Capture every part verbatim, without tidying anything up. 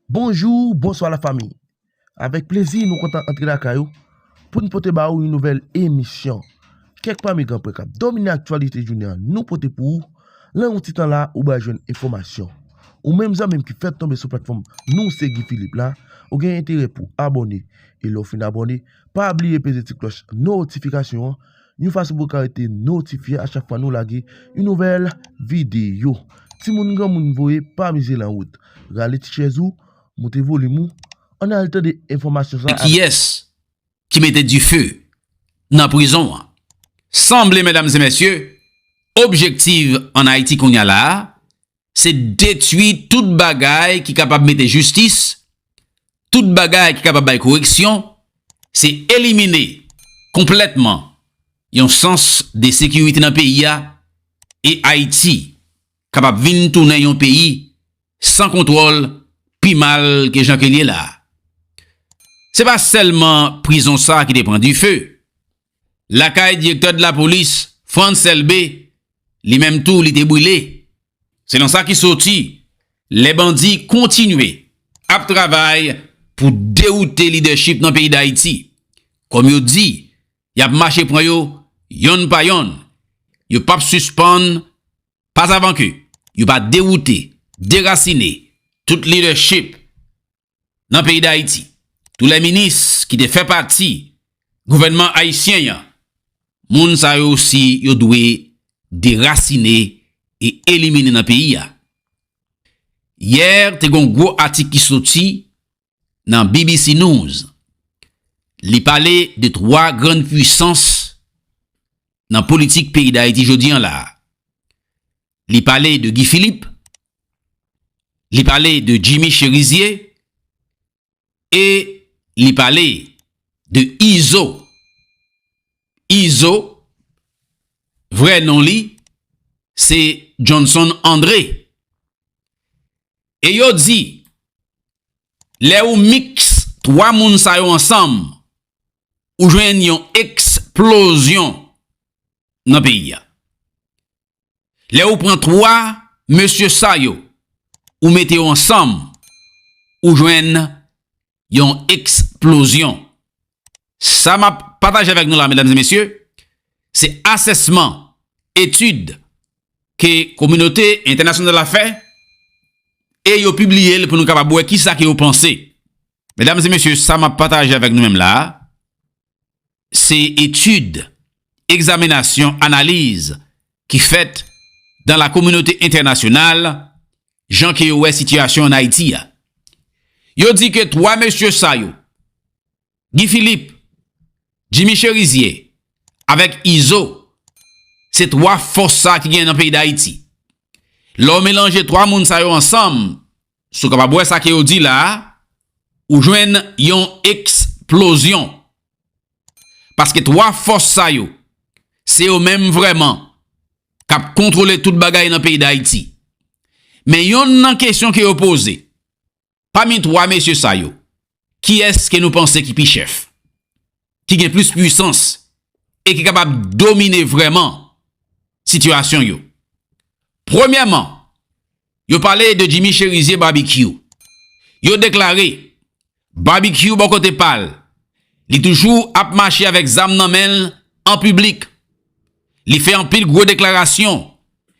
Bonjou, bonswa lafanmi. Avèk plezi, nou kontan antre lakay ou pou n pote ba ou yon nouvèl emisyon. Kèk pami gran pwen k ap domine aktyalite jounen an, nou pote pou ou. Nan yon ti tan la, ou pral jwenn enfòmasyon. Ou menm zanmi m ki fèk tonbe sou platfòm Nou Se Guy Philippe la, ou gen enterè pou abòne. E lè w fin abòne, pa bliye peze ti klòch notifikasyon an, yon fason pou w ka rete notifye a chak fwa nou lage yon nouvèl videyo. Timoun, granmoun, voye pa mize lan wout. Rale ti chèz ou, moute volim ou, ann al tande enfòmasyon sa a. Kiyès ki mete dife nan prizon an? Sanble, medam e mesye, objektif ann Ayiti kounye a la a, se detwi tout bagay ki kapab mete jistis, tout bagay ki kapab bay koreksyon, se elimine konplètman yon sans de sekirite nan peyi a, e Ayiti kapab vin tounen yon peyi san kontwòl pi mal ke jan ke l ye la a. Se pa sèlman prizon sa a ki te pran dife. Lakay direktè de lapolis, Frantz Elbé, li menm tou, li te brile. Selon sa ki soti, lè bandi kontinye ap travay pou dewoute lidèchip nan peyi Dayiti. Kòm yo di, y ap mache pran yo yonn pa yonn. Yo p ap sispann, pa savan ke yo pa dewoute, derasine tout lidèchip nan peyi Dayiti. Tou lè minis ki te fè pati gouvènman ayisyen an, moun sa yo osi, yo dwe derasine e elimine nan peyi a. Yè, te gon gwo atik ki soti nan B B C News. Li pale de twa grann pwisans nan politik peyi Dayiti jodi an la a. Li pale de Guy Philippe, li pale de Jimmy Chérizier, e li pale de Izo. Izo, vrè non li, se Johnson André. E yo di, lè ou miks twa moun sa yo ansanm, ou jwenn yon eksplozyon nan peyi a. Lè ou pran twa mesye sa yo, ou mete yo ansanm, ou jwenn yon eksplozyon. Sa m ap pataje avèk nou la, medam e mesye, se asèsman, etid ke kominote entènasyonal la fè, e yo pibliye l pou nou kapab wè kisa ke yo panse. Medam e mesye, sa m ap pataje avèk nou menm la a, se etid, egzaminasyon, analiz ki fèt dan la kominote entènasyonal, jan ke yo wè sitiyasyon ann Ayiti a. Yo di ke twa mesye sa yo, Guy Philippe, Jimmy Chérizier, avèk Izo, se twa fòs sa ki gen nan peyi Dayiti. Lè w melanje twa moun sa yo ansanm, si w kapab wè sa ke yo di la a, ou jwenn yon eksplozyon. Paske twa fòs sa yo, se yo menm vrèman k ap kontwole tout bagay nan peyi Dayiti. Men yonn nan kesyon ke yo poze, pami twa mesye sa yo, kiyès ke nou panse ki pi chèf, ki gen plis pwisans e ki kapab domine vrèman sitiyasyon yo? Premyèman, yo pale de Jimmy Chérizier Barbecue. Yo deklare, Barbecue bò kote pa l, li toujou ap mache avèk zam nan men l an piblik. Li fè anpil gwo deklarasyon.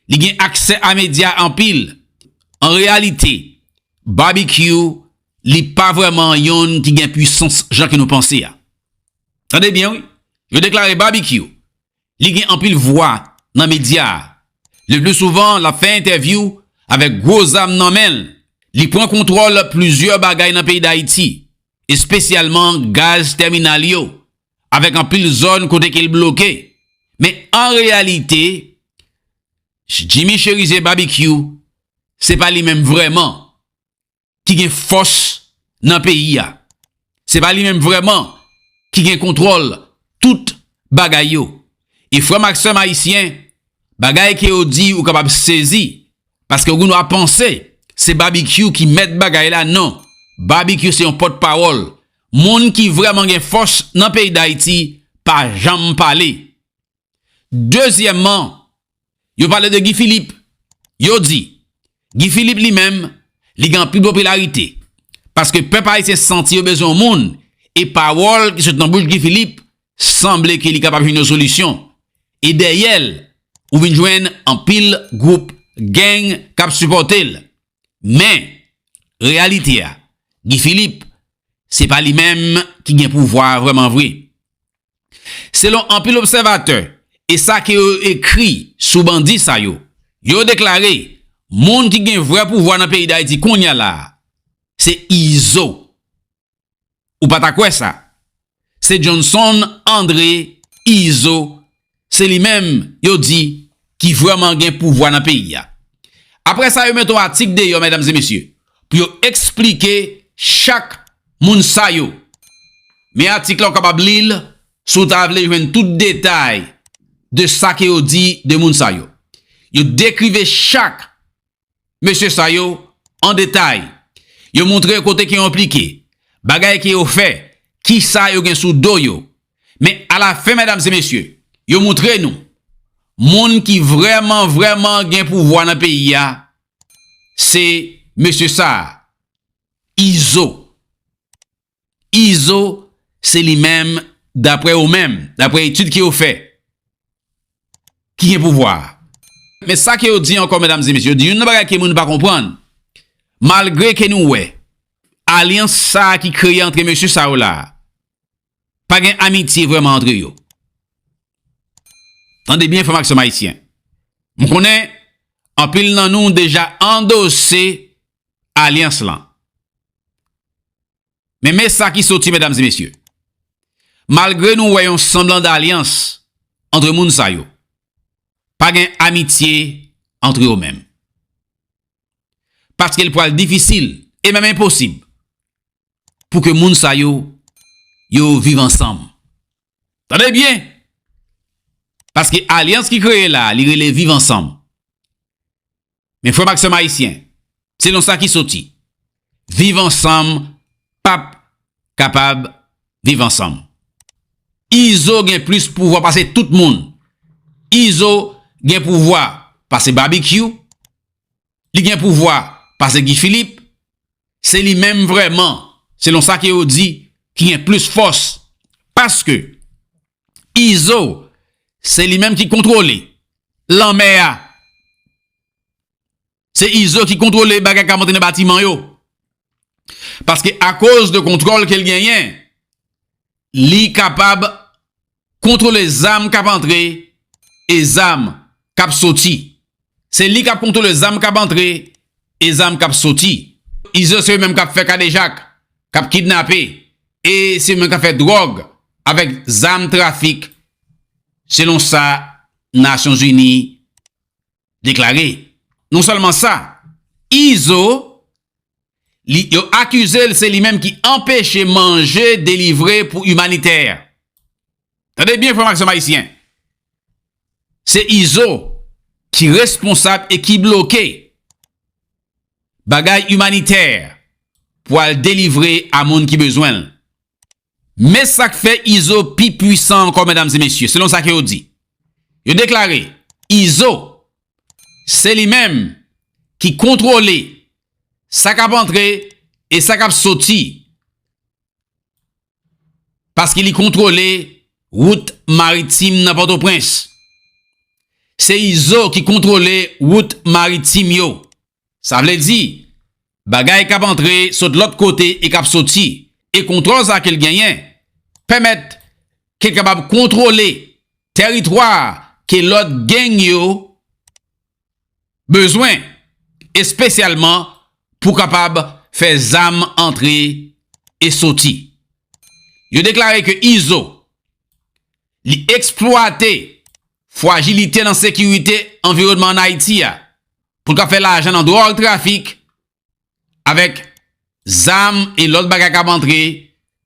Li gen aksè a medya anpil. An reyalite, Barbecue, li pa vrèman yonn ki gen pwisans jan ke nou panse a. Tande byen, wi. Yo deklare Barbecue, li gen anpil vwa nan medya a. Le pli souvan, l ap fè entèvyou avèk gwo zam nan men l. Li pran kontwòl plizyè bagay nan peyi Dayiti, espesyalman gaz tèminal yo, avèk anpil zòn kote ke l bloke. Men an reyalite, Jimmy Chérizier Barbecue, se pa li menm vrèman ki gen fòs nan peyi a. Se pa li menm vrèman ki gen kontwòl tout bagay yo. E frè m ak sè m ayisyen, bagay ke yo di, ou kapab sezi, paske ou gendwa panse se Barbecue ki mèt bagay la, non. Barbecue se yon pòtpawòl. Moun ki vrèman gen fòs nan peyi Dayiti pa janm pale. Dezyèmman, yo pale de Guy Philippe. Yo di, Guy Philippe li menm, li gen anpil popilarite. Paske pèp ayisyen santi yo bezwen yon moun, e pawòl ki sot nan bouch Guy Philippe sanble ke li kapab jwenn yon solisyon. E dèyè l, ou vin jwenn anpil gwoup gang k ap sipòte l. Men, reyalite a, Guy Philippe, se pa li menm ki gen pouvwa a vrèman vre. Selon anpil obsèvatè, e sa ke yo ekri sou bandi sa yo, yo deklare, moun ki gen vrè pouvwa nan peyi Dayiti kounye a la a, se Izo. Ou pa ta kwè sa? Se Johnson André Izo, se li menm, yo di, ki vrèman gen pouvwa nan peyi a. Apre sa, yo mete yon atik deyò, medam e mesye, pou yo eksplike chak moun sa yo. Men atik la, ou kapab li l si w ta vle jwenn tout detay de sa ke yo di de moun sa yo. Yo dekrive chak mesye sa yo an detay. Yo montre kote ke yo enplike, bagay ke yo fè, kisa yo gen sou do yo. Men alafen, medam e mesye, yo montre nou, moun ki vrèman, vrèman gen pouvwa nan peyi a, se mesye sa a, Izo. Izo, se li menm, daprè yo menm, daprè etid ke yo fè, ki gen pouvwa a. Men sa ke yo di ankò, medam e mesye, yo di youn nan bagay ke moun pa konprann, malgre ke nou wè alyans sa a ki kreye antre mesye sa yo la a, pa gen amitye vrèman antre yo. Tande byen, frè m ak sè m ayisyen. M konnen anpil nan nou deja andose alyans lan. Men, men sa ki soti, medam e mesye. Malgre nou wè yon sanblan dalyans antre moun sa yo, pa gen amitye antre yo menm. Paske l pral difisil e menm enposib pou ke moun sa yo, yo viv ansanm. Tande byen! Paske alyans ki kreye la a, li rele viv ansanm. Men frè m ak sè m ayisyen, selon sa ki soti, viv ansanm p ap kapab viv ansanm. Izo gen plis pouvwa pase tout moun. Izo gen pouvwa pase Babekyou. Li gen pouvwa pase Guy Philippe. Se li menm vrèman, selon sa ke yo di, ki gen plis fòs. Paske Izo, se li menm ki kontwole lanmè a. Se Izo ki kontwole bagay k ap antre nan batiman yo. Paske akoz de kontwòl ke l genyen, li kapab kontwole zam k ap antre e zam k ap soti. Se li k ap kontwole zam k ap antre e zam k ap soti. Izo se yo menm k ap fè kadejak, k ap kidnape, e se yo menm k ap fè dwòg avèk zam trafik, selon sa Nasyonzini deklare. Non sèlman sa, Izo, li, yo akize l se li menm ki anpeche manje delivre pou imanitè. Tande byen, frè m ak sè m ayisyen. Se Izo ki responsab e ki bloke bagay imanitè pou al delivre a moun ki bezwen l. Men sa k fè Izo pi pwisan ankò, medam e mesye, selon sa ke yo di. Yo deklare, Izo, se li menm ki kontwole sa k ap antre e sa k ap soti. Paske li kontwole wout maritim nan Pòtoprens. Se Izo ki kontwole wout maritim yo. Sa vle di, bagay k ap antre sot lòt kote e k ap soti, e kontwòl sa ke l genyen, pèmèt ke l kapab kontwole tèritwa ke lòt gang yo bezwen, espesyalman pou kapab fè zam antre e soti. Yo deklare ke Izo, li eksplwate frajilite nan sekirite anviwònman ann Ayiti a, pou l ka fè lajan nan dwòg trafik avèk zam e lòt bagay k ap antre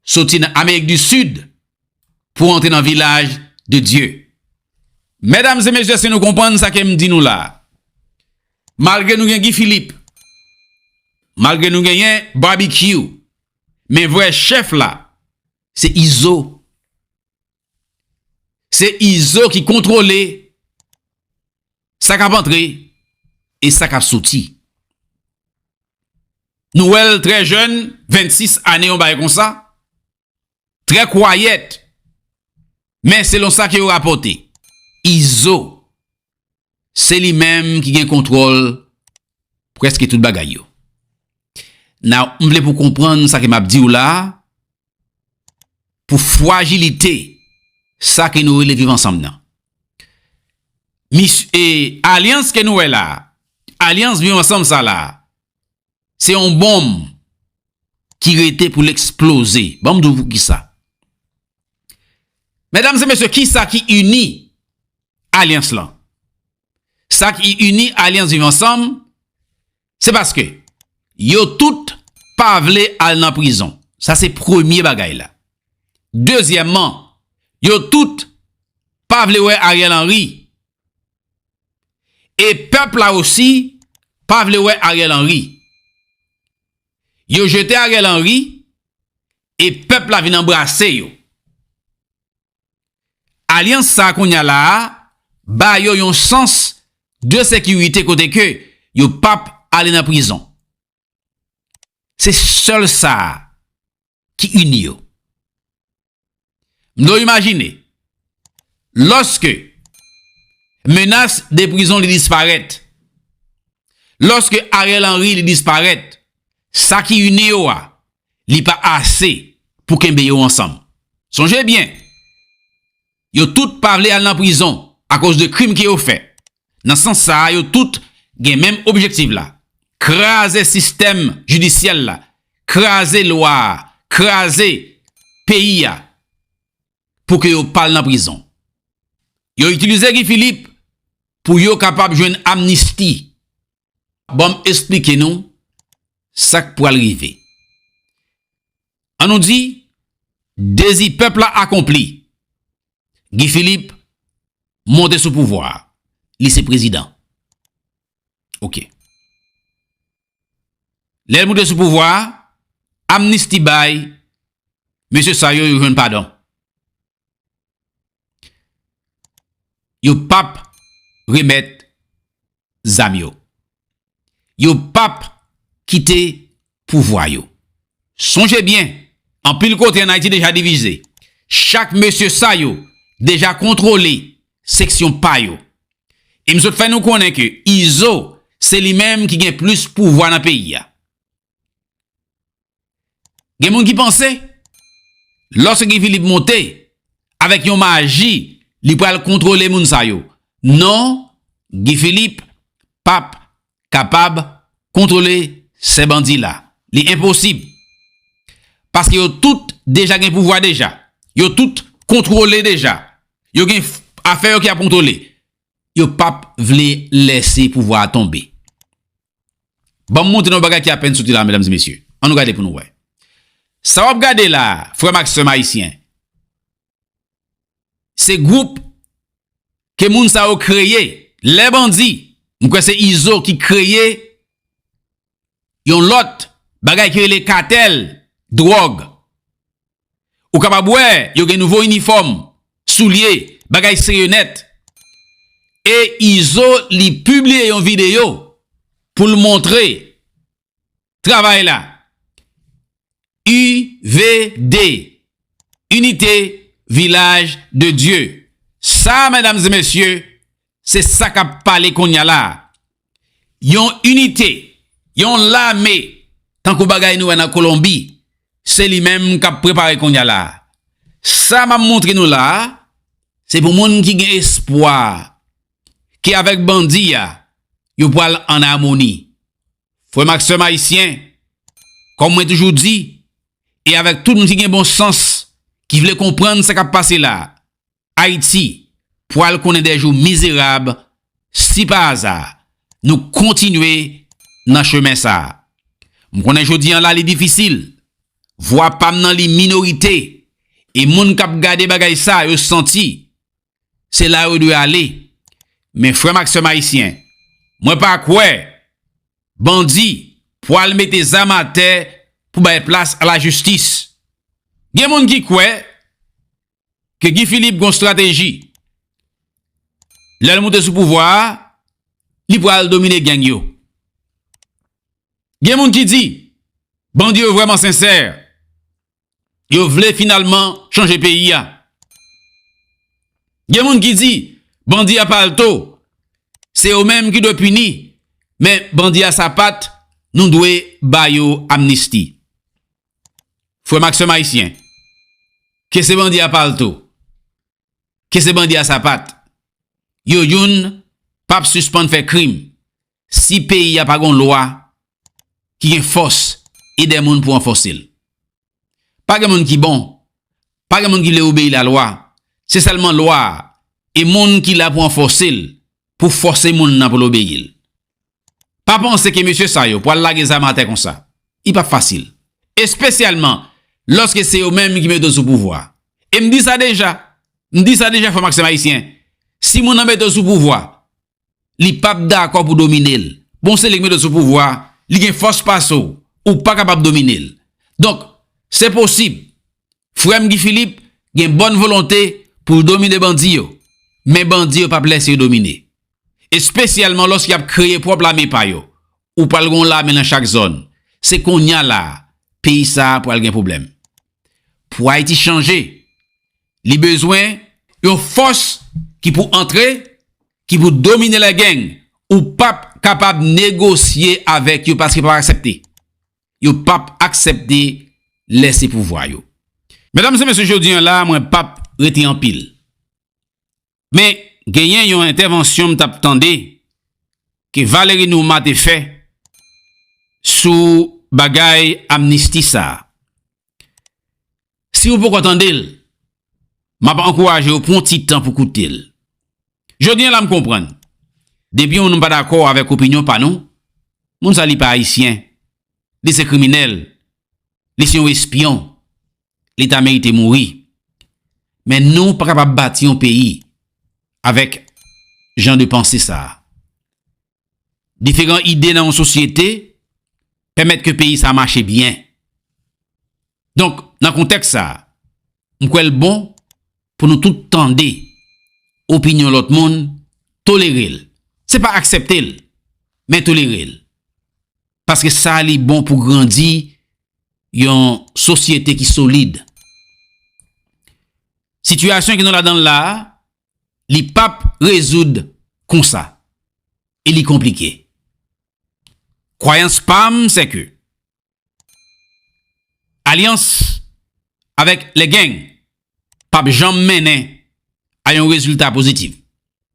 soti nan Amerik di Sid pou antre nan Vilaj de Dye. Medam e mesye, èske nou konprann sa ke m di nou la a? Malgre nou gen Guy Philippe, malgre nou genyen Babekyou, men vrè chèf la, se Izo. Se Izo ki kontwole sa k ap antre e sa k ap soti. Nou wè l trè jèn, vennsis ane, yon bagay konsa. Trè kwayèt. Men selon sa ke yo rapòte, Izo, se li menm ki gen kontwòl prèske tout bagay yo. Now, m vle pou konprann sa ke m ap di w la, pou frajilite sa ke nou rele Viv Ansanm nan. Mis, e, alyans ke nou wè la, alyans Viv Ansanm sa la, se yon bonm ki rete pou l eksploze. Ban m di w poukisa. Medam e mesye, kisa ki ini alyans lan? Sa ki ini alyans Viv Ansanm, se paske yo tout pa vle al nan prizon. Sa se premye bagay la. Dezyèmman, yo tout pa vle wè Ariel Henry. E pèp la osi pa vle wè Ariel Henry. Yo jete Ariel Henry e pèp la vin anbrase yo. Alyans sa a kounye a la a ba yo yon sans de sekirite kote ke yo p ap ale nan prizon. Se sèl sa a ki ini yo. M do imajine, lòske menas de prizon li disparèt, lòske Ariel Henry li disparèt, sa ki ini yo a, li pa ase pou kenbe yo ansanm. Sonje byen, yo tout pa vle al nan prizon akoz de krim ke yo fè. Nan sans sa a, yo tout gen menm objektif la. Kraze sistèm jidisyèl la, kraze lwa a, kraze peyi a, pou ke yo pa al nan prizon. Yo itilize Guy Philippe pou yo kapab jwenn amnisti. Ban m esplike nou sa k pral rive. An nou di, dezi pèp la akonpli. Guy Philippe monte sou pouvwa a. Li se prezidan. Oke. Lè l monte sou pouvwa a, amnisti bay mesye sa yo, yo jwenn padon. Yo p ap remèt zam yo. Yo p ap kite pouvwa yo. Sonje byen, anpil kote ann Ayiti deja divize. Chak mesye sa yo deja kontwole seksyon pa yo. E m sot fè nou konnen ke Izo se li menm ki gen plis pouvwa nan peyi a. Gen moun ki panse, lòske Guy Philippe monte, avèk yon maji, li pral kontwole moun sa yo. Non, Guy Philippe p ap kapab kontwole sè bandi la. Li enposib. Paske yo tout deja gen pouvwa deja. Yo tout kontwole deja. Yo gen f-, afè yo ki ap kontwole. Yo p ap vle lèse pouvwa a tonbe. Ban m montre nou yon bagay ki apèn soti la, medam e mesye. Ann nou gade pou nou wè. Sa w ap gade la, frè m ak sè m ayisyen, se gwoup ke moun sa yo kreye. Lè bandi, m kwè se Izo ki kreye yon lòt bagay ki rele katèl dwòg. Ou kapab wè, yo gen nouvo inifòm, soulye, bagay serye nèt. E Izo, li pibliye yon videyo pou l montre travay la. U V D, Unité Village de Dieu. Sa, medam e mesye, se sa k ap pale kounye a la a. Yon inite, yon lame, tankou bagay nou wè nan Kolonbi, se li menm k ap prepare kounye a la a. Sa m ap montre nou la a, se pou moun ki gen espwa ke avèk bandi a, yo pral ann amoni. Frè m ak sè m ayisyen, kòm mwen toujou di, e avèk tout moun ki gen bon sans, ki vle konprann sa k ap pase la a, Ayiti pral konnen de jou mizerab si pa aza nou kontinye nan chemen sa a. M konnen jodi an la li difisil, vwa pa m nan li minorite, e moun k ap gade bagay sa a yo santi se la yo dwe ale. Men frè m ak sè m ayisyen, mwen pa kwè bandi pral mete zam atè pou bay plas a lajistis. Gen moun ki kwè ke Guy Philippe gon estrateji. Lè l monte sou pouvwa a, li pral domine gang yo. Gen moun ki di, Bandi yo vrèman sensè. Yo vle finalman chanje peyi a. Gen moun ki di, bandi a palto, se yo menm ki dwe pini, men bandi a sapat, nou dwe ba yo amnisti. Frè m ak sè m ayisyen, ke se bandi a palto, ke se bandi a sapat, yo youn p ap sispann fè krim si peyi a pa gon lwa ki gen fòs e dè moun pou ranfòse l. Pa gen moun ki bon, pa gen moun ki vle obeyi lalwa, se sèlman lwa a e moun ki la pou ranfòse l, pou fòse moun nan pou l obeyi l. Pa panse ke mesye sa yo pral lage zam atè konsa. Li p ap fasil. Espesyalman lòske se yo menm ki mete w sou pouvwa. E m di sa deja. M di sa deja, frè m ak sè m ayisyen. Si moun nan mete w sou pouvwa, li p ap dakò pou domine l. Bon, se li k mete w sou pouvwa, li gen fòs pase w, ou pa kapab domine l. Donk, se posib. Frè m Guy Philippe gen bòn volonte pou l domine bandi yo, men bandi yo p ap lèse yo domine. Espesyalman lòske y ap kreye pwòp lame pa yo. Ou pral gen yon lame nan chak zòn. Se kounye a la a, peyi sa a pral gen pwoblèm. Pou Ayiti chanje, li bezwen yon fòs ki pou antre, ki pou domine lè gang. Ou p ap kapab negosye avèk yo paske yo p ap aksepte. Yo p ap aksepte lèse pouvwa yo. Medam e mesye, jodi a la, mwen p ap rete anpil. Men, genyen yon entèvansyon m t ap tande ke Valery Numa te fè sou bagay amnisti sa a. Si w poko tande l, m ap ankouraje w pran yon ti tan pou koute l. Jodi a la, m konprann. Depi yon moun pa dakò avèk opinyon pa nou, moun sa li pa ayisyen, li se kriminèl, li se yon espyon, li ta merite mouri. Men nou pa kapab bati yon peyi avèk jan de panse sa a. Diferan ide nan yon sosyete pèmèt ke peyi sa a mache byen. Donk, nan kontèks sa a, m kwè l bon pou nou tout tande opinyon lòt moun, tolere l. Se pa aksepte l, men tolere l. Paske sa li bon pou grandi yon sosyete ki solid. Sitiyasyon ke nou ladan l la a, li p ap rezoud konsa. E li konplike. Kwayans pa m, se ke alyans avèk lè gang p ap janm mennen a yon rezilta pozitif.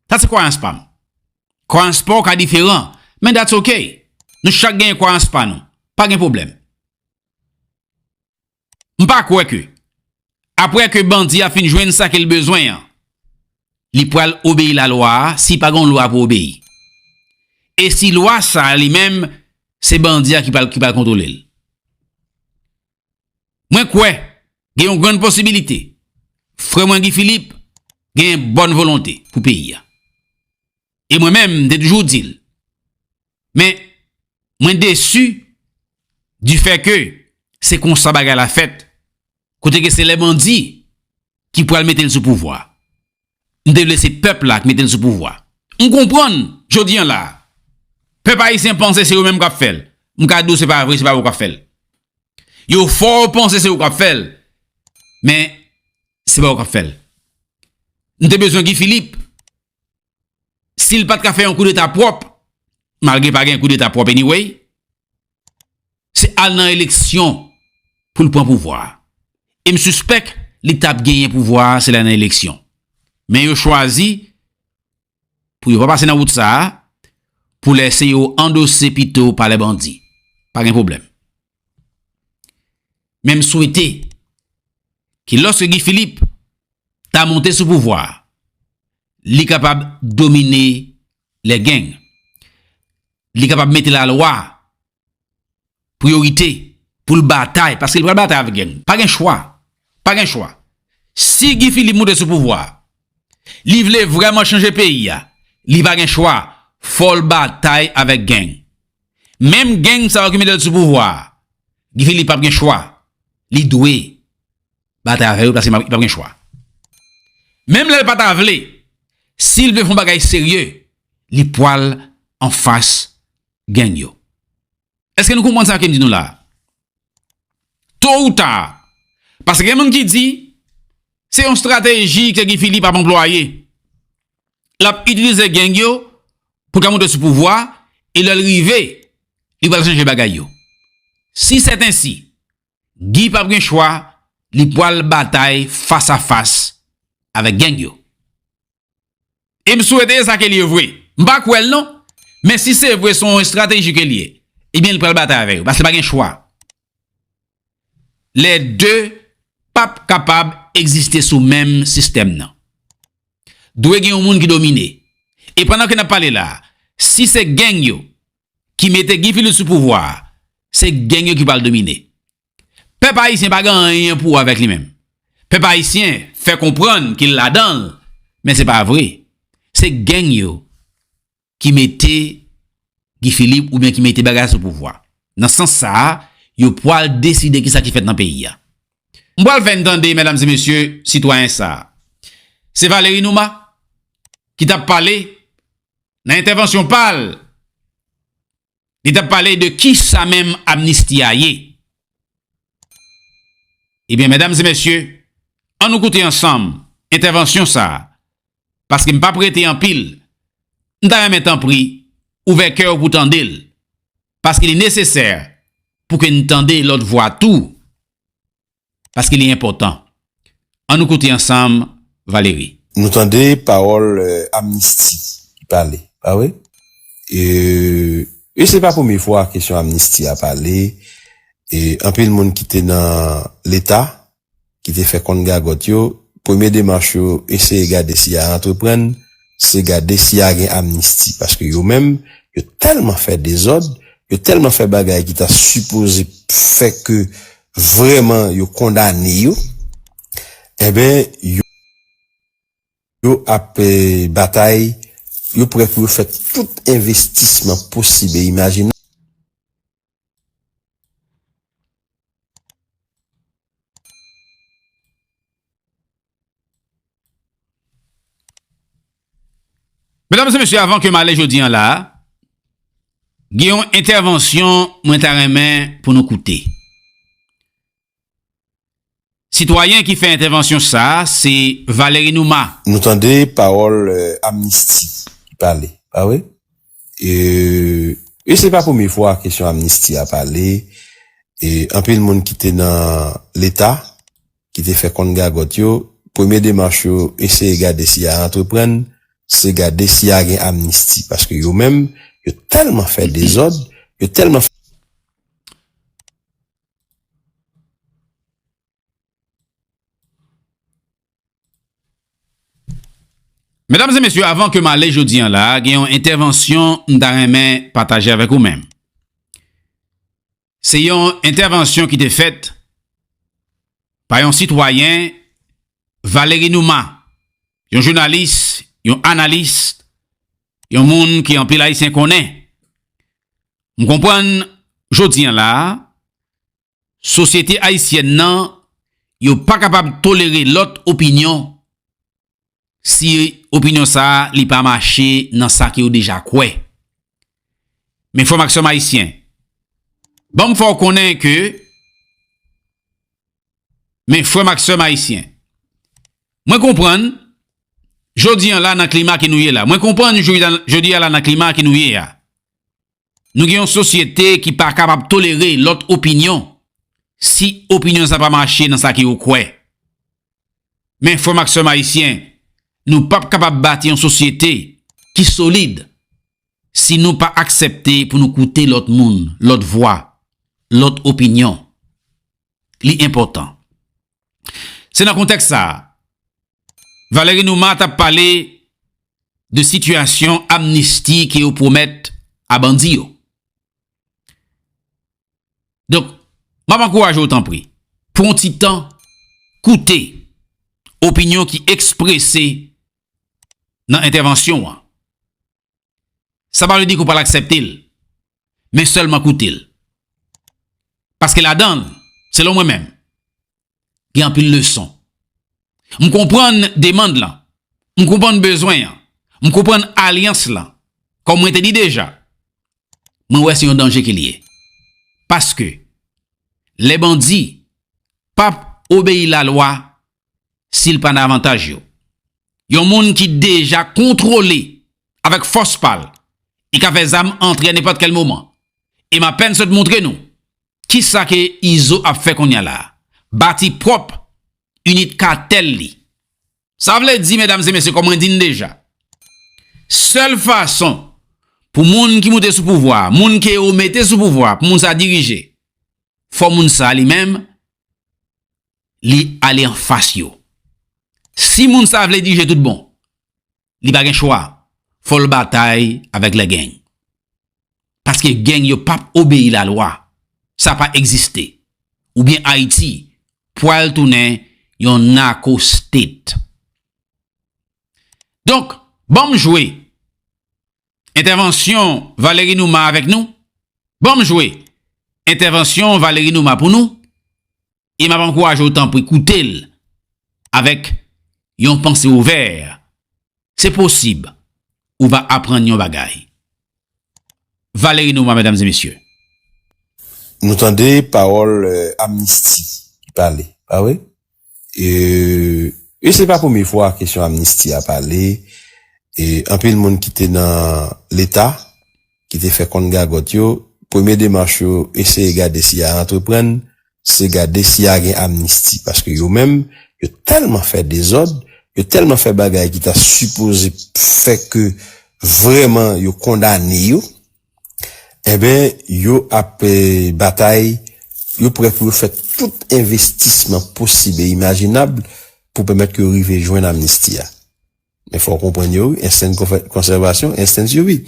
Sa se kwayans pa m. Kwayans pa w ka diferan, men that's ok. Nou chak genyen kwayans pa nou. Pa gen pwoblèm. M pa kwè ke, apre ke bandi a fin jwenn sa ke l bezwen an, li pral obeyi lalwa a si pa gen yon lwa pou obeyi. E si lwa sa a li menm, se bandi a ki pral, ki pral kontwole l. Mwen kwè gen yon grann posibilite frè mwen Guy Philippe gen bòn volonte pou peyi a. E mwen menm, m te toujou di l. Men, mwen desi di fè ke se konsa bagay la fèt, kote ke se lè bandi ki pral mete l sou pouvwa. M te vle se pèp la ki mete l sou pouvwa. M konprann, jodi a la, pèp ayisyen panse se yo menm k ap fè l. M ka di w se pa vre, se pa yo k ap fè l. Yo fè w panse se yo k ap fè l, men se pa yo k ap fè l. M te bezwen Guy Philippe, si l pa t ka fè yon koudeta pwòp, malgre pa gen koudeta pwòp anyway, se al nan eleksyon pou l pran pouvwa a. E m sispèk li t ap genyen pouvwa a si l al nan eleksyon. Men yo chwazi pou yo pa pase nan wout sa a, pou lèse yo andose pito pa lè bandi. Pa gen pwoblèm. Men m swete ke lòske Guy Philippe ta monte sou pouvwa a, li kapab domine lè gang. Li kapab mete lalwa, priyorite, pou l batay, paske li pral batay avèk gang. Pa gen chwa. Pa gen chwa. Si Guy Philippe monte sou pouvwa a, li vle vrèman chanje peyi a, li pa gen chwa, fò l batay avèk gang. Menm gang sa yo ki mete l sou pouvwa a, Guy Philippe p ap gen chwa. Li dwe batay avè yo, paske li p ap gen chwa. Menm lè l pa ta vle, si l vle fè yon bagay serye, li pral anfas gang yo. Èske nou konprann sa ke m di nou la a? to ou ta. Paske gen moun ki di, se yon estrateji ke Guy Philippe ap anplwaye. L ap itilize gang yo pou l ka monte sou pouvwa, e lè l rive, li pral chanje bagay yo. Si sètensi, Guy p ap gen chwa, li pral batay fas a fas avèk gang yo. E m swete sa ke l ye vre. M pa kwè l non, men si se vre se yon estrateji ke l ye, ebyen li pral batay avèk yo, paske pa gen chwa. Lè de p ap kapab egziste sou menm sistèm nan. Dwe gen yon moun ki domine. E pandan ke n ap pale la, si se gang yo ki mete Guy Philippe sou pouvwa a, se gang yo ki pral domine. Pèp ayisyen pa gen anyen pou wè avèk li menm. Pèp ayisyen fè konprann ke l ladan l, men se pa vre. Se gang yo ki mete Guy Philippe oubyen ki mete bagay sou pouvwa. Nan sans sa a, yo pral deside kisa ki fèt nan peyi a. M pral fè n tande, medam e mesye, sitwayen sa a. Se Valery Numa ki t ap pale nan entèvansyon pa l. Li t ap pale de kisa menm amnisti a ye. Ebyen, medam e mesye, ann nou koute ansanm entèvansyon sa a, paske m p ap rete anpil. M ta renmen tanpri, ouvè kè w pou tande l, paske li nesesè pou ke n tande lòt vwa tou, paske li enpòtan. Ann nou koute ansanm Valery. Nou tande pawòl, eh, amnisti ki pale, pa vre? E, e se pa premye fwa kesyon amnisti a pale. E anpil moun ki te nan Leta, ki te fè konn gagòt yo, premye demach yo, eseye gade si y a antreprann, se gade si y a gen amnisti. Paske yo menm, yo tèlman fè dezòd, yo tèlman fè bagay ki ta sipoze fè ke vrèman yo kondane yo, enben, yo, yo ap, eh, batay, yo prè pou yo fè tout envestisman posib e imajinab. Medam e mesye, avan ke m ale jodi a la, gen yon entèvansyon mwen ta renmen pou nou koute. Sitwayen ki fè entèvansyon sa a, se Valery Numa. Nou tande pawòl, eh, amnisti ki pale, pa vre? E, e se pa premye fwa kesyon amnisti a pale. E anpil moun ki te nan Leta, ki te fè konn gagòt yo, premye demach yo, eseye gade si y a antreprann, se gade si y a gen amnisti. Paske yo menm, yo tèlman fè dezòd, yo tèlman fè Medam e mesye, avan ke m ale jodi a la, gen yon entèvansyon m ta renmen pataje avèk ou menm. Se yon entèvansyon ki te fèt pa yon sitwayen, Valery Numa, yon jounalis, yon analis, yon moun ke anpil Ayisyen konnen. M konprann jodi a la, sosyete ayisyèn nan, yo pa kapab tolere lòt opinyon si opinyon sa a li pa mache nan sa ke yo deja kwè. Men frè m ak sè m ayisyen, ban m fè w konnen ke, men frè m ak sè m ayisyen, mwen konprann jodi a la nan klima ke nou ye la. Mwen konprann jodi a, jodi a la nan klima ke nou ye a. Nou gen yon sosyete ki pa kapab tolere lòt opinyon si opinyon sa pa mache nan sa ke yo kwè. Men frè m ak sè m ayisyen, nou p ap kapab bati yon sosyete ki solid si nou pa aksepte pou nou koute lòt moun, lòt vwa, lòt opinyon. Li enpòtan. Se nan kontèks sa a, Valery Numa t ap pale de sitiyasyon amnisti ke yo pwomèt a bandi yo. Donk, m ap ankouraje w tanpri, pran yon ti tan, koute opinyon ki eksprese nan entèvansyon an. Sa pa vle di ke w pral aksepte l, men sèlman koute l. Paske ladan l, selon mwen menm, gen anpil leson. M konprann demann lan, m konprann bezwen an, m konprann alyans lan. Kòm mwen te di deja, mwen wè se yon danje ke l ye. Paske, lè bandi p ap obeyi lalwa si l pa nan avantaj yo. Yon moun ki deja kontwole avèk fòs pa l, li ka fè zam antre a nenpòt kèl moman. E m apèn sot montre nou kisa ke Izo ap fè kounye a la a. Bati pwòp init katèl li. Sa vle di, medam e mesye, kòm mwen di n deja, sèl fason pou moun ki moute sou pouvwa a, moun ke yo mete sou pouvwa a, pou moun sa dirije, fò moun sa li menm, li ale anfas yo. Si moun sa vle dirije tout bon, li pa gen chwa. Fò l batay avèk lè gang. Paske gang yo p ap obeyi lalwa. Sa pa egziste. Oubyen Ayiti pwal tounen yon narco state. Donk, ban m jwe entèvansyon Valery Numa avèk nou. Ban m jwe entèvansyon Valery Numa pou nou. E m ap ankouraje w, tanpri, koute l avèk yon panse ouvè. Se posib ou va aprann yon bagay. Valery Numa, medam e mesye. Nou tande pawòl, euh, amnisti ki pale, pa vre? E, e se pa premye fwa kesyon amnisti a pale. E anpil moun ki te nan Leta, ki te fè konn gagòt yo, premye demach yo eseye gade si y a antreprann, se gade si y a gen amnisti. Paske yo menm, yo tèlman fè dezòd, yo tèlman fè bagay ki ta sipoze fè ke vrèman yo kondane yo, enben, yo ap, eh, batay, yo prè pou yo fè tout envestisman posib e imajinab pou pèmèt ke yo rive jwenn amnisti a. Men fò w konprann yo, wi, enstan konsèvasyon, enstan sivi.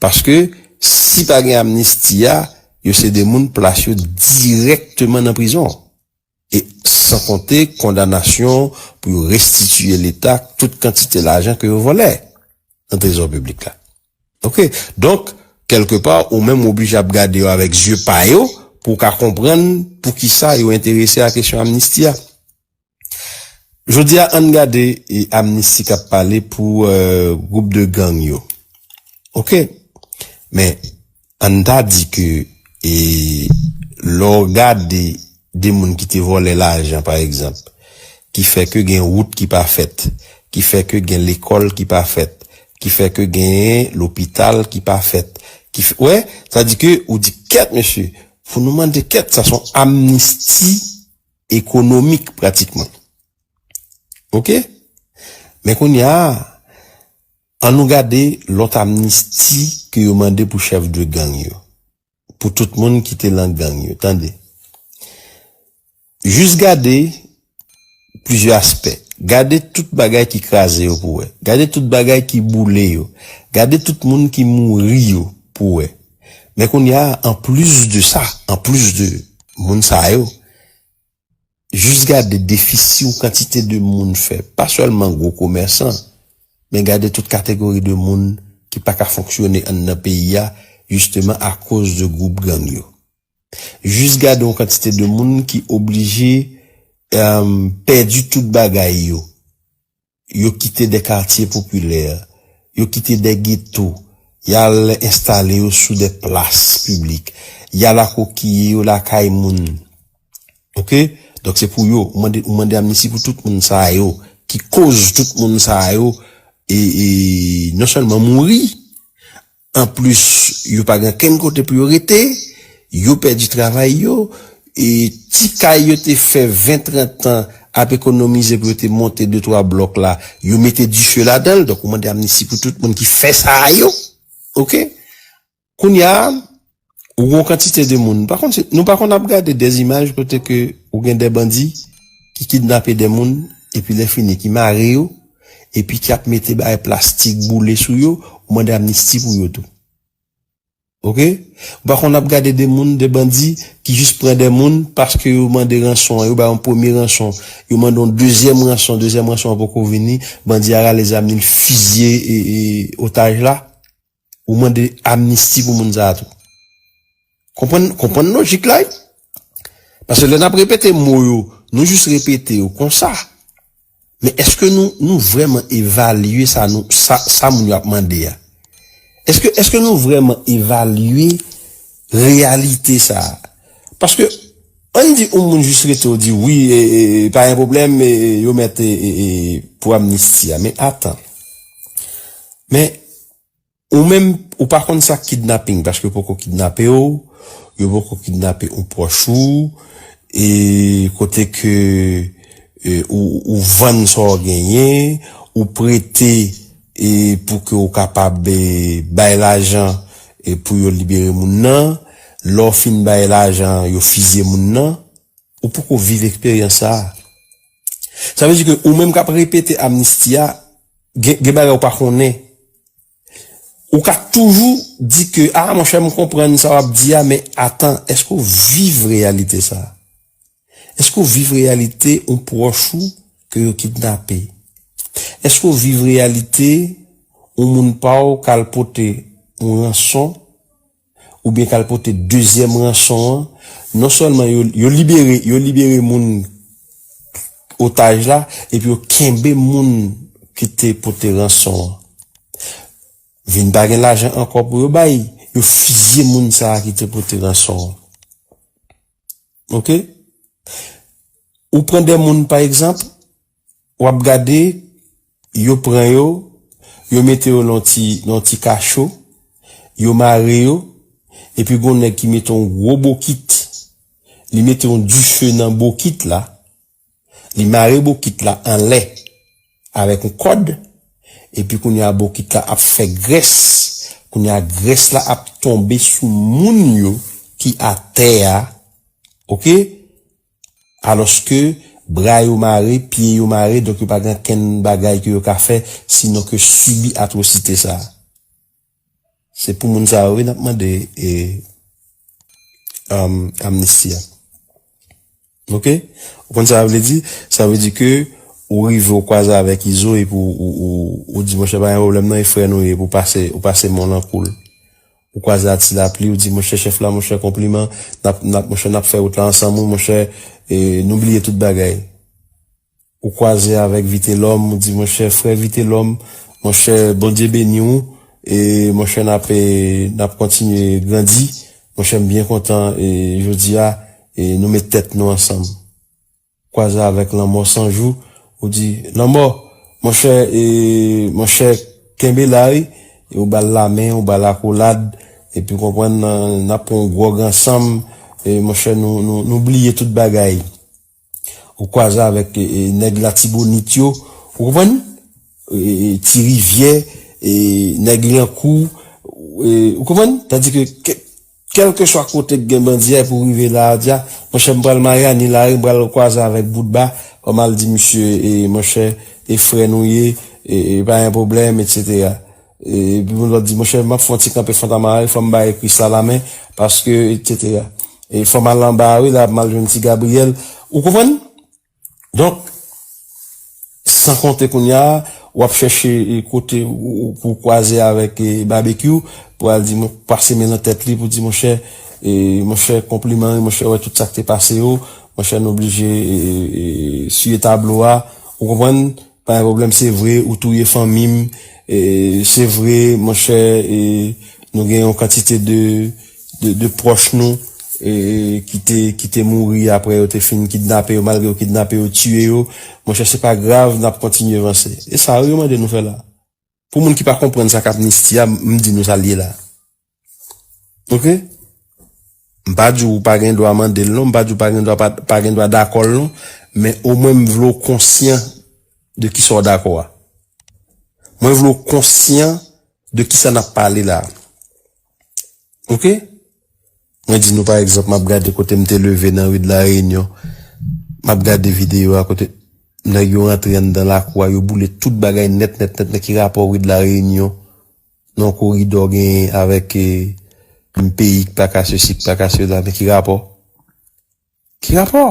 Paske si pa gen amnisti a, yo se de moun plas yo dirèkteman nan prizon. E san konte kondanasyon pou yo restitiye Leta tout kantite lajan ke yo vòlè nan trezò piblik la. Oke? Donk, kèlkepa, ou menm ou oblije ap gade yo avèk zye pa yo pou w ka konprann poukisa yo enterese a kesyon amnisti a. Jodi a, ann gade, e, amnisti k ap pale pou, euh, gwoup de gang yo. Oke? Men, ann ta di ke, e, lè w gade de moun ki te vòlè lajan, pa egzanp, ki fè ke gen wout ki pa fèt, ki fè ke gen lekòl ki pa fèt, ki fè ke gen lopital ki pa fèt, ki fè, wè, sa di ke ou di kèt, mesye, pou nou mande kèt, sa se yon amnisti ekonomik pratikman. Oke? Men kounye a, ann nou gade lòt amnisti ke yo mande pou chèf de gang yo. Pou tout moun ki te lan gang yo, tande. Jis gade plizyè aspè. Gade tout bagay ki kraze yo pou wè. Gade tout bagay ki boule yo. Gade tout moun ki mouri yo pou wè. Men kounye a, anplis de sa, anplis de moun sa yo, jis gade defisi yon kantite de moun fè, pa sèlman gwo komèsan, men gade tout kategori de moun ki pa ka fonksyone anndan peyi a, jisteman akoz de gwoup gang yo. Jis gade yon kantite de moun ki oblije, em, pèdi tout bagay yo. Yo kite de katye popilè, yo kite de geto, y al enstale yo sou de plas piblik, y al akokiye yo lakay moun. Oke? Donk se pou yo, ou mande, ou mande amnisti pou tout moun sa yo, ki koz tout moun sa yo, e, e non sèlman mouri, anplis, yo pa gen kenn kote pou yo rete, yo pèdi travay yo, e ti kay yo te fè ven, trant tan ap ekonomize pou yo te monte de twa blòk la, yo mete dife ladan l, donk ou mande amnisti pou tout moun ki fè sa a yo. Oke? Kounye a, ou gon kantite de moun. Pa konn si, nou pa konn ap gade de imaj kote ke ou gen de bandi ki kidnape de moun, epi lè fini, ki mare yo, epi ki ap mete bagay plastik boule sou yo, ou mande amnisti pou yo tou. Oke? Ou pa konn ap gade de moun, de bandi, ki jis pran de moun paske yo mande ranson an, yo bay yon premye ranson, yo mande yon dezyèm ranson, dezyèm ranson an poko vini, bandi a rale zam li, l fizye e, e, otaj la. Ou mande amnisti pou moun sa a tou. Konprann, konprann lojik la, wi. Paske lè n ap repete mo yo, nou jis repete yo konsa. Men èske nou, nou vrèman evalye sa nou, sa, sa moun yo ap mande a? Èske, èske nou vrèman evalye reyalite sa a? Paske Ann di yon moun jis rete, ou di wi, e, e, e, pa gen pwoblèm, e, e, yo mèt, e, e, e, pou amnisti a. Men atan. Men, ou menm, ou pa konn sa k kidnaping, paske yo poko kidnape w, yo poko kidnape yon pwòch ou, e kote ke, e, ou, ou vann sa w genyen, ou prete, e, pou ke ou kapab, e, bay lajan, e, pou yo libere moun nan. Lè w fin bay lajan, yo fizye moun nan. Ou poko viv eksperyans sa a. Sa vle di ke ou menm k ap repete amnisti a, gen, gen bagay ou pa konnen. Ou ka toujou di ke, a, monchè, m konprann sa w ap di a, men atan, èske w viv reyalite sa a? Èske w viv reyalite yon pwòch ou ke yo kidnape? Èske w viv reyalite yon moun pa w k al pote yon ranson oubyen k al pote dezyèm ranson an? Non sèlman yo, yo libere, yo libere moun otaj la, epi yo kenbe moun ki te pote ranson an. Vin pa gen lajan ankò pou yo bay, yo fizye moun sa a ki te pote ranson an. Oke? Ou pran de moun, pa egzanp, w ap gade, yo pran yo, yo mete yo nan ti, nan ti kacho, yo mare yo, epi gon nèg ki mete yon gwo bokit, li mete yon dife nan bokit la, li mare bokit la anlè avèk yon kòd, epi kounye a bokit la ap fè grès, kounye a grès la ap tonbe sou moun yo ki atè a, oke? Alòske bra yo mare, pye yo mare, donk yo pa gen kenn bagay ke yo ka fè, sinon ke sibi atwosite sa a. Se pou moun sa yo, wi, n ap mande, e, um, amnisti a. Oke? Ou konn sa sa vle di? Sa vle di ke ou rive, ou kwaze avèk Izo epi ou, ou, ou, ou di, monchè, pa gen pwoblèm non, e frè nou ye, epi ou pase, ou pase men w nan kou l. Ou kwaze a Ti Lapli, ou di, monchè, chèf la, monchè, konpliman, n ap, n ap, monchè, n ap fè wout la ansanm, wi, monchè, e, nou bliye tout bagay. Ou kwaze avèk Vitelòm, ou di, monchè, frè Vitelòm, monchè, Bondye beni w, e, monchè, n ap, e, n ap kontinye grandi, monchè, m byen kontan, e, jodi a, e, nou met tèt nou ansanm. Kwaze avèk Lanmò San Jou, ou di, Lanmò, monchè, e, monchè, kenbe la, wi. E ou ba l lamen, ou ba l akolad, epi w konprann, n, n ap pran yon gwòg ansanm, e, monchè, nou, nou, nou bliye tout bagay. Ou kwaze avèk, e, e, nèg Latibonit yo, ou konprann? E, e, Ti Rivyè, e, nèg Lyankou, e, ou konprann? Tandike, ke, kèlkeswa kote k gen bandi a, epi w rive la, w di, a, monchè, m pral Mayani la, wi, m pral kwaze avèk Boutba, fò m al di misye, e, monchè, e frè nou ye, e, e pa gen pwoblèm, etsetera. E, epi moun lòt di, monchè, m ap fè yon ti kanpe Fontamara, wi, fò m bay Kris la lamen, paske, etsetera. E fò m al anba, wi, la, m al jwenn Ti Gabriyèl. Ou konprann? Donk, san konte kounye a, w ap chèche, e, kote ou, ou, pou kwaze avèk, e, Babekyou, pou al di, pase men nan tèt li, pou di, monchè, e, monchè, konpliman, wi, monchè, wè tout sa k te pase yo, monchè, nou oblije, e, e, e, siye tablo a, ou konprann? Pa gen pwoblèm, se vre, ou touye fanmi m, e, se vre, monchè, e, nou gen yon kantite de, de, de pwòch nou, e, ki te, ki te mouri apre yo te fin kidnape yo, malgre yo kidnape yo, tiye yo. Monchè, se pa grav, n ap kontinye vanse. E sa yo mande nou fè la. Pou moun ki pa konprann sa k amnisti a, m di nou sa l ye la. Oke? M pa di w pa gen dwa mande l non, m pa di w pa gen dwa pa, pa gen dwa dakò l non, men omwen m vle w konsyan de kisa w dakò a. Mwen vle w konsyan de kisa n ap pale la. Oke? Mwen di nou pa egzanp, m ap gade kote m te leve nan ri de la Reyinyon, m ap gade videyo a kote nèg yo rantre anndan lakou a, yo boule tout bagay nèt, nèt, nèt, nèt, ki rapò ri de la Reyinyon, nan koridò genyen avèk, e, yon peyi ki pa ka sesi, ki pa ka sela, men ki rapò? Ki rapò?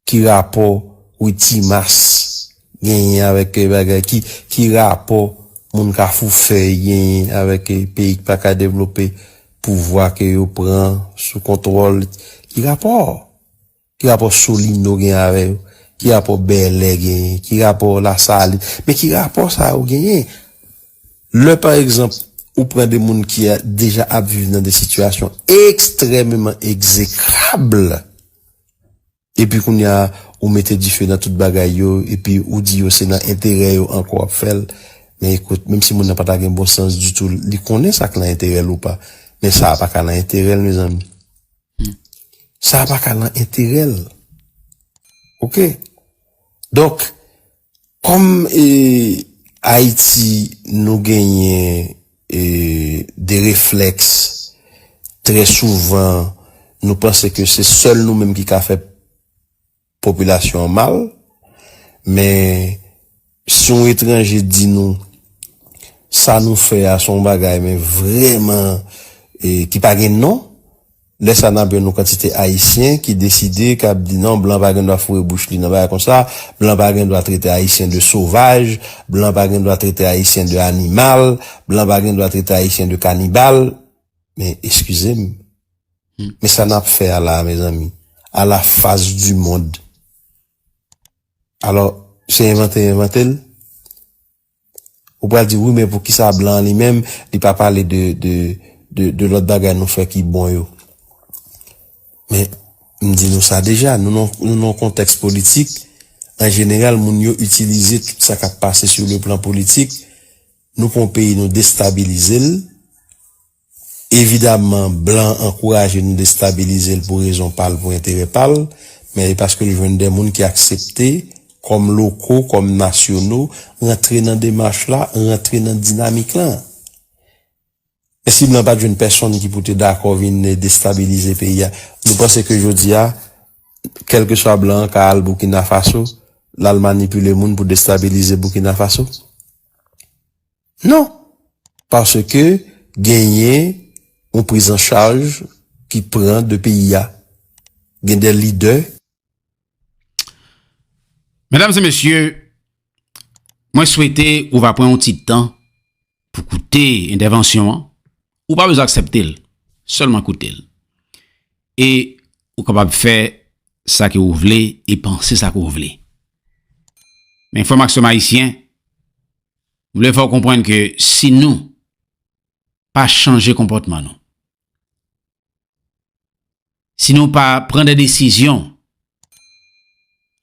Ki rapò Witimas genyen avèk, e, bagay? Ki, ki rapò moun Kafou Fèy genyen avèk, e, peyi ki pa ka devlope, pouvwa ke yo pran sou kontwòl? Ki rapò? Ki rapò Solino gen avè yo? Ki rapò Bèlè genyen? Ki rapò Lasalin? Men ki rapò sa yo genyen? Lè, pa egzanp, ou pran de moun ki a, deja ap viv nan de sitiyasyon ekstrèmeman egzekrab, Epi kounye a, ou mete dife nan tout bagay yo, epi ou di yo se nan enterè yo ankò w ap fè l. Men ekout, menm si moun nan pa ta gen bon sans ditou, li konnen sa k nan enterè l ou pa. Men sa a pa ka nan enterè l, mezanmi. Sa a pa ka nan enterè l. Oke? Donk, kòm, e, Ayiti, nou genyen, e, de reflèks, trè souvan, nou panse ke se sèl nou menm ki ka fè popilasyon an mal, men si yon etranje di nou sa nou fè a se yon bagay, men vrèman, e, ki pa gen non, lè sa n ap jwenn yon kantite Ayisyen ki deside, k ap di non, blan pa gen dwa foure bouch li nan bagay konsa, blan pa gen dwa trete Ayisyen de sovaj, blan pa gen dwa trete Ayisyen de animal, blan pa gen dwa trete Ayisyen de kanibal. Men, eskize m. Men sa n ap fè a la, mezanmi, à la face du monde. Alò, se envante yo envante l? Ou pral di, wi, men poukisa blan an li menm, li pa pale de, de, de, de lòt bagay nou fè ki bon yo? Men, m di nou sa deja, nou nan, nou nan yon kontèks politik, an jeneral, moun yo itilize tout sa k ap pase sou le plan politik. Nou pran yon peyi, nou destabilize l. Evidaman, blan ankouraje nou destabilize l pou rezon pa l, pou enterè pa l, men e paske l jwenn de moun ki aksepte kòm loko, kòm nasyono, rantre nan demach la, rantre nan dinamik la. E si blan pa t jwenn pèsonn ki pou te dakò vin destabilize peyi a, nou panse ke jodi a, kèlkeswa blan an ka al Burkina Faso, l al manipile moun pou destabilize Burkina Faso? Non. Paske genyen yon priz an chaj ki pran de peyi a. Gen de lidè. Medam e mesye, mwen swete ou va pran yon ti tan pou koute entèvansyon an. Ou pa bezwen aksepte l, sèlman koute l. E ou kapab fè sa ke ou vle e panse sa ke ou vle. Men frè m ak sè m ayisyen, m vle fè w konprann ke si nou pa chanje konpòtman nou, si nou pa pran de desizyon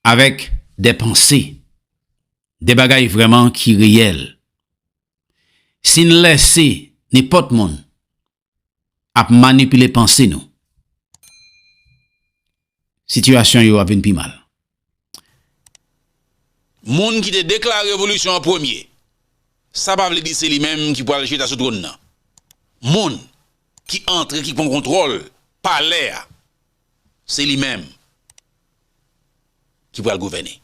avèk de panse, de bagay vrèman ki reyèl, si n lèse nenpòt moun ap manipile panse nou, sitiyasyon yo ap vin pi mal. Moun ki te deklare revolisyon an premye, sa pa vle di se li menm ki pral chita sou twòn nan. Moun ki antre, ki pran kontwòl palè a, se li menm ki pral gouvène.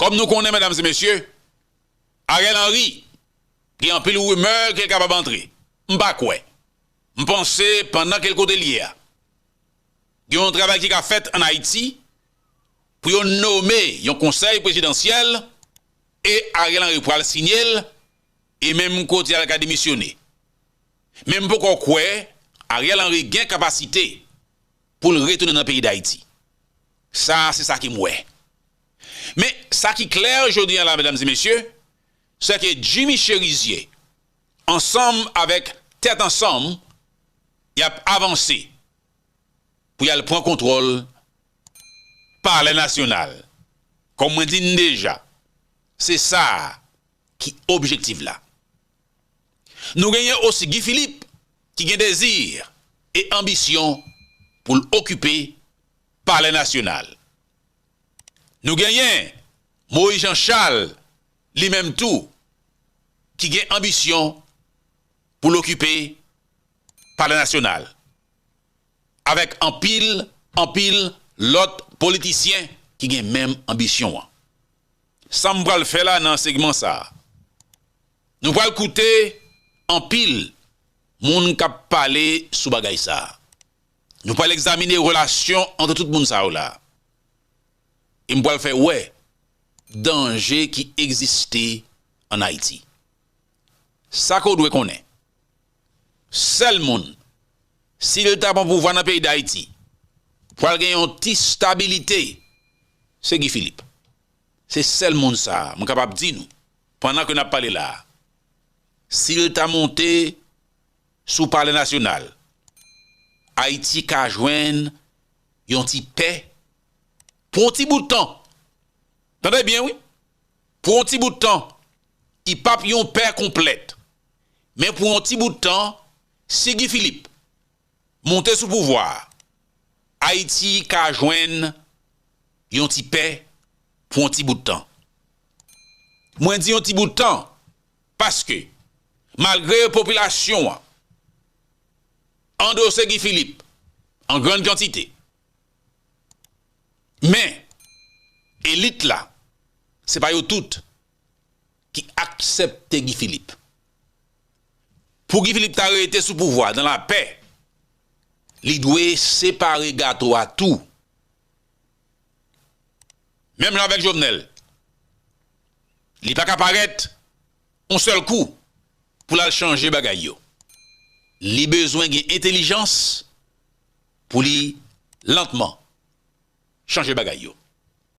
Kòm nou konnen, medam e mesye, Ariel Henry gen anpil rimè ke l kapab antre. M pa kwè. M panse pandan ke l kote l ye a, gen yon travay ki ka fèt ann Ayiti pou yo nome yon konsèy prezidansyèl e Ariel Henry pral siyen l e menm kote a l ka demisyone. Men m poko kwè Ariel Henry gen kapasite pou l retounen nan peyi Dayiti. Sa, se sa ke m wè. Men, sa ki klè jodi a la, medam e mesye, se ke Jimmy Chérizier, ansanm avèk Tèt Ansanm, y ap avanse pou y al pran kontwòl Palè Nasyonal. Kòm mwen di n deja, se sa ki objektif la. Nou genyen osi Guy Philippe ki gen dezi e anbisyon pou l okipe Palè Nasyonal. Nou genyen Moïse Jean Charles, li menm tou, ki gen anbisyon pou l okipe Palè Nasyonal, avèk anpil, anpil lòt politisyen ki gen menm anbisyon an. Sa m pral fè la nan segman sa a, nou pral koute anpil moun k ap pale sou bagay sa a. Nou pral egzamine relasyon ant tout moun sa yo la. E m pral fè wè danje ki egziste ann Ayiti. Sa ke w dwe konnen, sèl moun, si l ta pran pouvwa nan peyi Dayiti, pral gen yon ti stabilite, se Guy Philippe. Se sèl moun sa a, mwen kapab di nou, pandan ke n ap pale la a, si l ta monte sou Palè Nasyonal, Ayiti ka jwenn yon ti pè pou yon ti bout tan. Tande byen, wi. Pou yon ti bout tan, li p ap yon pè konplèt. Men pou yon ti bout tan, si Guy Philippe monte sou pouvwa a, Ayiti ka jwenn yon ti pè pou yon ti bout tan. Mwen di yon ti bout tan, paske malgre popilasyon an andose Guy Philippe an grann kantite, men elit la, se pa yo tout ki aksepte Guy Philippe. Pou Guy Philippe ta rete sou pouvwa dan lapè, li dwe separe gato a tou. Menm jan avèk Jovenel, li pa ka parèt yon sèl kou pou l al chanje bagay yo. Li bezwen gen entèlijans pou li lantman chanje bagay yo.